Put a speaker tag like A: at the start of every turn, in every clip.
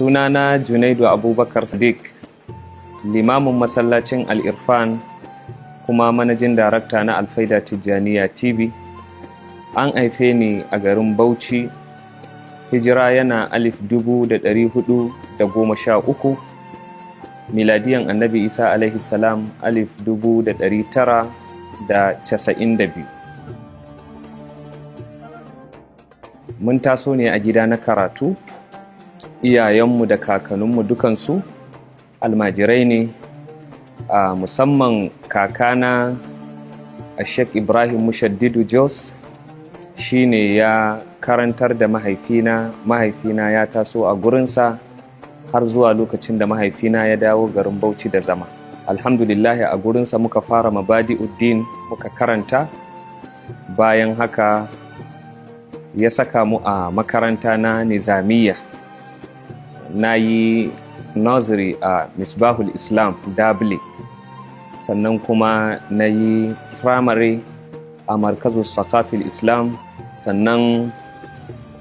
A: Sunana Junaidu Abubakar Sadiq, limamin masallacin Al-Irfan kuma manajin darakta na Alfaida Tijjaniya TV. An haife ni a garin Bauchi, hijira yana 1413, miladiyan Annabi Isa alaihi salam 1992. Mun taso ne a gida na karatu, iyayenmu da kakanninmu dukansu almajirai ne, a musamman kakana a Sheikh Ibrahim Mushaddidu Jos, shine ya karantar da mahaifina. Mahaifina ya taso a gurinsa har zuwa lokacin da mahaifina ya dawo garin Bauchi da zama. Alhamdulillahi, a gurinsa muka fara mabadi'uddin muka karanta. Bayan haka ya saka mu a makaranta na nizamiya. Na yi nursery a Misbahul Islam Dable, sannan kuma na yi primary a Markazu Sakafil Islam, sannan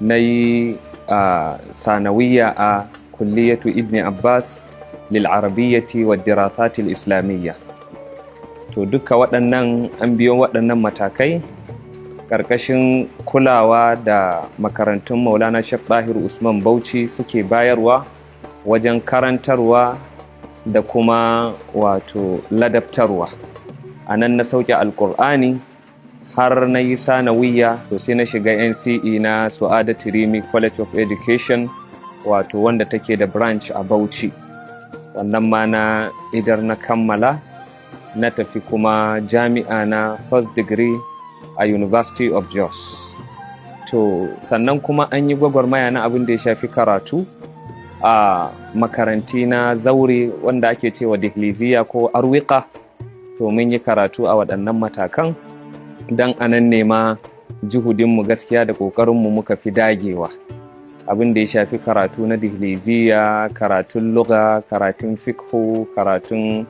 A: na yi sanawiya a Kulliyatu Ibn Abbas lil Arabiyyati wa Dirasatil Islamiyya. To, duka waɗannan an biyo waɗannan matakai ƙarƙashin kulawa da makarantun Maulana Sheikh Ɗahir Usman Bauchi suke bayarwa wajen karantarwa da kuma wato ladabtarwa. A nan na sauke Alƙur'ani har na yi sanawiya. To, sai na shiga NCE na Su'adatu Rimi College of Education, wato wanda take da branch a Bauchi. Wannan ma na idar, na kammala, na tafi kuma jami'a na first degree a University of Jos. To, sannan kuma an yi gwagwarmaya na abin da ya shafi karatu a makaranti na zaure wanda ake cewa dihliziya ko arwika. To, mun yi karatu a waɗannan matakan, don anan ne ma juhudinmu gaskiya da ƙoƙarinmu muka fi dagewa, abin da ya shafi karatu na dihliziya, karatun lugha, karatun fikhu, karatun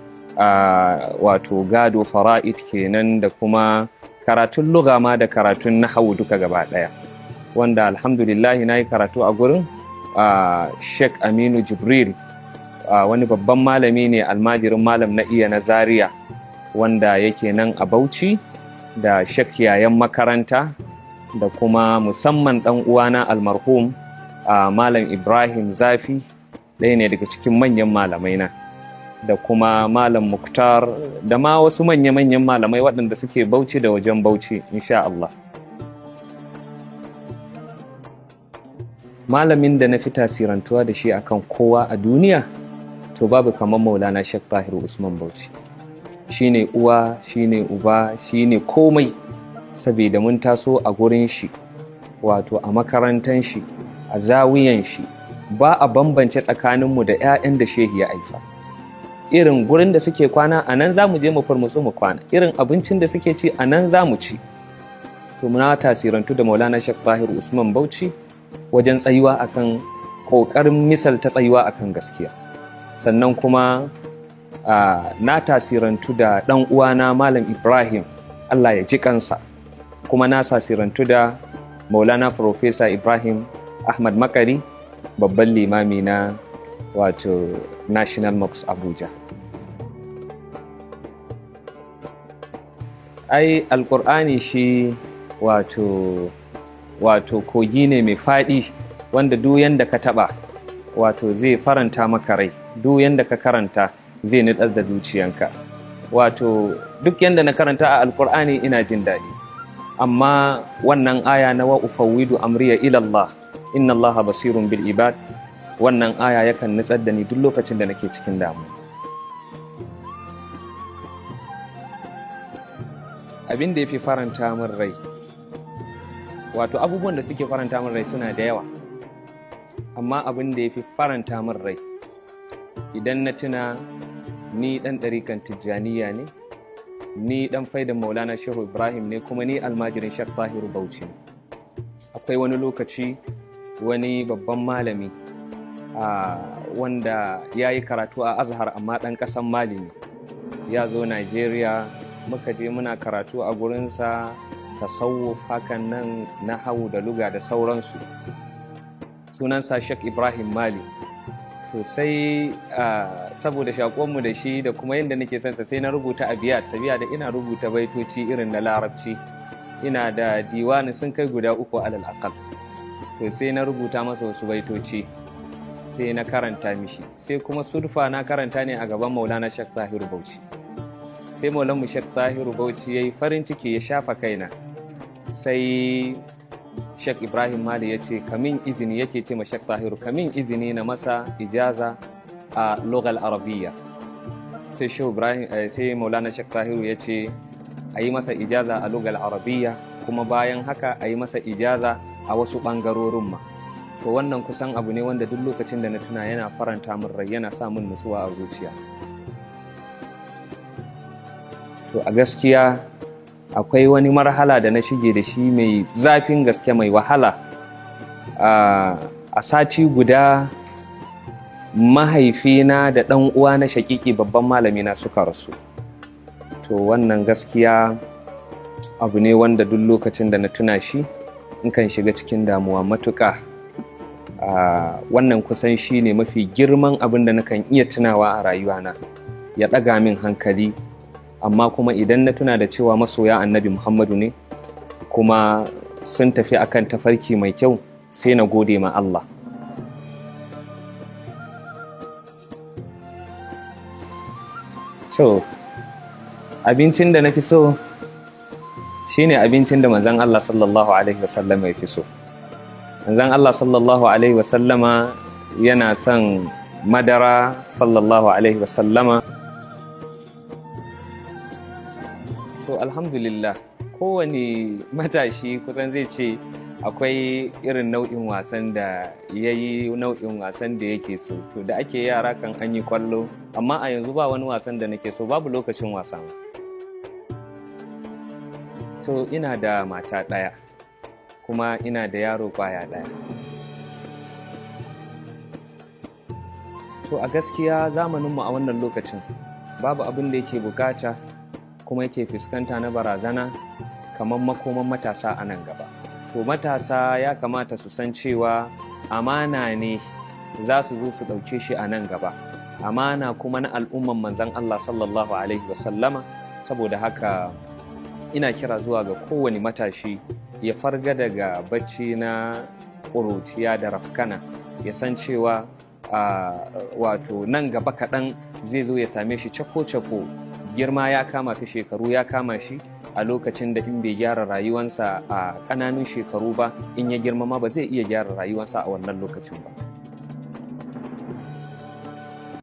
A: wato gado, fara'id kenan, da kuma karatun lugha ma da karatun nahawu duka gaba ɗaya, wanda alhamdulillahi na yi karatu a gurin Sheikh Aminu Jibril, wani babban malami ne, almajirin Malam na iya na Zaria wanda yake nan a Bauchi, da Sheikh Yayan Makaranta, da kuma musamman ɗan uwana almarhum Malam Ibrahim Zafi, ɗaya ne daga cikin manyan malamai na, da kuma Malam Muktar, da ma wasu manya-manyan malamai waɗanda suke Bauchi da wajen Bauchi, insha Allah. Malamin da na fi tasirantuwa da shi akan kowa a duniya, to babu kamar Maulana Sheikh Tahir Usman Bauchi. Shine uwa, shine uba, shine komai, saboda mun taso a gurin shi, wato a makarantan shi, a zawiyan shi. Ba a bambance tsakaninmu da 'ya'yan da shehi ya haifa. Irin gurin da suke kwana, a nan za mu je mu farmutsu mu kwana. Irin abincin da suke ci, a nan za mu ci. To, muna tasirantu da Maulana Sheikh Tahir Usman Bauchi wajen tsayuwa akan ƙoƙarin misalta tsayuwa akan gaskiya. Sannan kuma na tasirantu da ɗan uwana Malam Ibrahim, Allah ya ji kansa. Kuma na tasirantu da Maulana Professor Ibrahim Ahmad Makari, babban limami na wato National Mosque Abuja. Ai Alkur'ani shi wato kogi ne mai faɗi wanda duk yanda ka taɓa, wato zai faranta maka rai. Duk yanda ka karanta, zai nutsar da zuciyanka. Wato duk yanda na karanta a Alkur'ani ina jin daɗi, amma wannan aya na "wa ufawwidu amriya ila Allah, inna Allah basirun bil ibad", wannan aya yakan nutsar da ni duk lokacin da nake cikin damuwa. Abin da ya fi faranta min rai, wato abubuwan da suke faranta min rai suna da yawa, amma abin da ya fi faranta min rai, idan na tuna ni ɗan ɗarikan Tijjaniya ne, ni ɗan faidan Maulana Shehu Ibrahim ne, kuma ni almajirin Sheikh Tahiru Bauchi ne. Akwai wani lokaci, wani babban malami wanda ya yi karatu a Azhar amma ɗan ƙasan Mali ne, ya zo Nigeria, muka je muna karatu a gurinsa, tasawuf hakan nan, nahawu da luga da sauransu. Sunansa Sheikh Ibrahim Mali. To sai saboda shaƙonmu da shi da kuma yadda nake son sa, sai na rubuta abiyat, sabiya da ina rubuta baitoci irin na Larabci. Ina da diwani sun kai guda uku alal aqal. To sai na rubuta masa wasu baitoci, sai na karanta mishi. Sai kuma sudfa na karanta ne a gaban Maulana Sheikh Tahiru Bauchi. Sai Maulanmu Sheikh Tahiru Bauchi ya yi farin ciki, ya shafa kaina. Sai Sheikh Ibrahim Mali ya ce, "Kamin izini," yake ce ma Sheikh Tahiru, "kamin izini na masa ijaza a lugal Arabiyya." Sai Sheikh Ibrahim, sai Maulana Sheikh Tahiru ya ce a yi masa ijaza a lugal Arabiyya, kuma bayan haka a yi masa ijaza a wasu ɓangarorin ma. To wannan kusan abu ne wanda duk lokacin da na tuna yana faranta min rai, yana sa min nutsuwa a zuciya. To a gaskiya akwai wani marhala da na shige da shi mai zafin gaske, mai wahala. A sati guda mahaifina da ɗan uwa na shakiki, babban malamina, suka rasu. To wannan gaskiya abu ne wanda duk lokacin da na tuna shi in kan shiga cikin damuwa matuƙa. Wannan kusan shi ne mafi girman abin da nakan iya tunawa a rayuwana ya ɗaga min hankali. Amma kuma idan na tuna da cewa masoya Annabi Muhammadu ne kuma sun tafi akan tafarki mai kyau, sai na gode ma Allah. To abincin da na fi so shine abincin da manzon Allah sallallahu alaihi wasallam ya fi so. Manzon Allah sallallahu alaihi wasallama yana son madara, sallallahu alaihi wasallama. To alhamdulillah, kowane matashi kusan zai ce akwai irin nau'in wasan da ya yi, nau'in wasan da yake so. To da ake yara kan an yi kwallo, amma a yanzu ba wani wasan da nake so, babu lokacin wasa. To ina da mata ɗaya kuma ina da yaro kwaya ɗaya. To a gaskiya zamaninmu a wannan lokacin babu abin da yake bukata kuma yake fuskanta na barazana kamar makoman matasa a nan gaba. To matasa ya kamata su san cewa amana ne za su zo su ɗauke shi a nan gaba, amana kuma na al'umman manzan Allah sallallahu alaihi wasallama. Saboda haka ina kira zuwa ga kowane matashi ya farga daga bacci na ƙuruciya da rafkana, ya san cewa wato nan gaba kaɗan zai zo ya same shi cako-cako, girma ya kama su, shekaru ya kama shi, a lokacin da in bai gyara rayuwansa a ƙananun shekaru ba, in ya girma ma ba zai iya gyara rayuwansa a wannan lokacin ba.